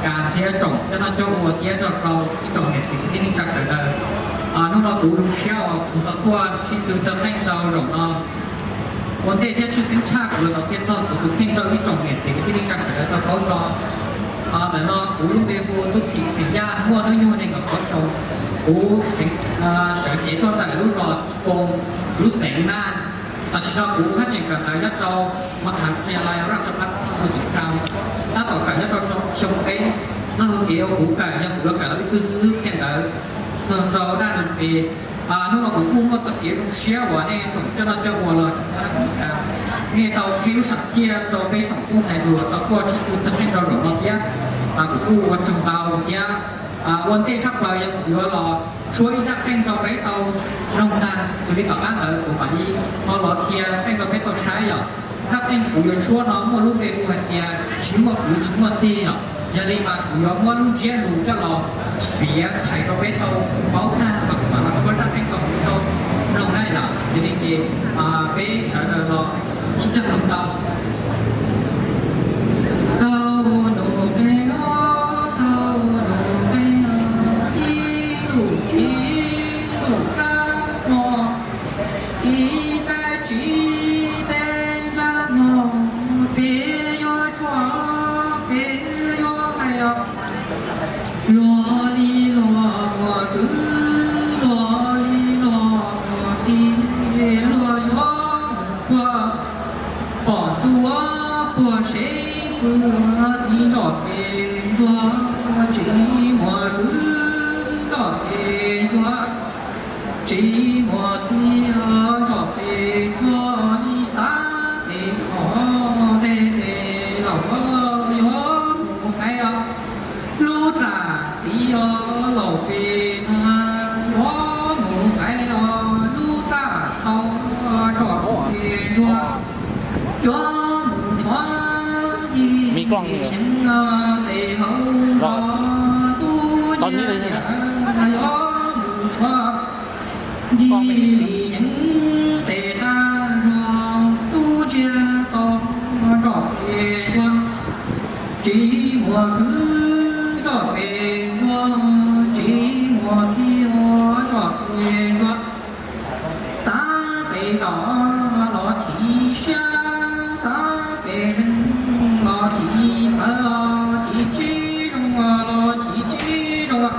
Kas thiab tsoom coj noj coj ua thiab nrog rau ib tsoom niam txiv kwv tij neej tsa sawv daws. Hnub no kuv zoo siab uas kuv tau tuaj sib tw tawm qeej rau zaum no. Ua ntej thiab tshwj xeeb tshaj kuv yuav tau qhia txog kuv tus kheej rau ib tsoom niam txiv kwv tij neej tsa sawv daws tau paub tso. Ntawm no kuv lub npe hu Tub Txhim xeem Yaj, muaj hnub nyoog nees nkaum plaub xyoo. Kuv sawv cev tuaj ntawm lub zos Txij Koo, lub xeev Naj. Tam sim no kuv haj tseem kawm ntawv nyob rau Mham Khav Thia Lais Raj Sab Phab Xu Xeem Kam, tab tom kawm nyob rau xyoo peb. Txoj hau kev uas kuv kawm yog kuv yuav kawm los ib tug xib hwb qhia ntawv txog rau dab neeg pes. Hnub no kuv kuj muaj txoj kev zoo siab uas nej tsoom coj noj coj ua los tsoom pab kuv, nej tau qhib lub sam thiaj rau peb tsoom tub ntxhais hluas tau tuaj sib tw tawm qeej rau zaum no thiab. Kuv kuj ua tsaug ntau thiab. Ua ntej tshaj plaws yog kuv yuav los tshuab ib zaj qeej rau peb tau mloog ntag, xws li tom qab ntawd kuv mam li ho los qhia qeej rau peb tau saib yom. Zaj qeej kuv yuav tshuab no muaj lub npe hu hais tias tsis muaj kwv tsis muaj tij yom. Yog li mas kuv yuav muab lub ntsiab lus coj los piav txhais rau peb tau paub tag mas kuv mam los tshuab zaj qeej rau peb tau mloog na yom. Yog li ces peb sawv daws los sib cog mloog tau. Tau nus qe os, tau nus qe os, ib ntus tsis ntus rab hmo, ib tab tsis ib tab rab hmo, peb yuav tshuab, peb yuav hais os. Luag li luag muaj kwv, luag li luag muaj tij, luag yuav mus puag pom ntuj puag sev, kwv tij nrog peb ntsuag, tsis muaj kwv nrog peb ntsuag, tsis muaj tij nrog peb ntsuag, li xav peb zos tej peb laus yuav mus qe os. Lub raj xis os laus peb na, yuav mus qe os, lub raj xaus nrog peb ntsuag, yuav mus tshuab ncig li nyeeb tes hauv zos, tub ntsia yuav mus tshuab ncig li nyeeb tes qab zos, tub ntsia to nrog peb ntsuag, tsis muaj kwv nrog peb ntsuag, tsis muaj tij nrog peb ntsuag. Xav peb zos los chim siab, xav peb zeeg los chim plawv, chim tsis zoo los chim tsis zoo.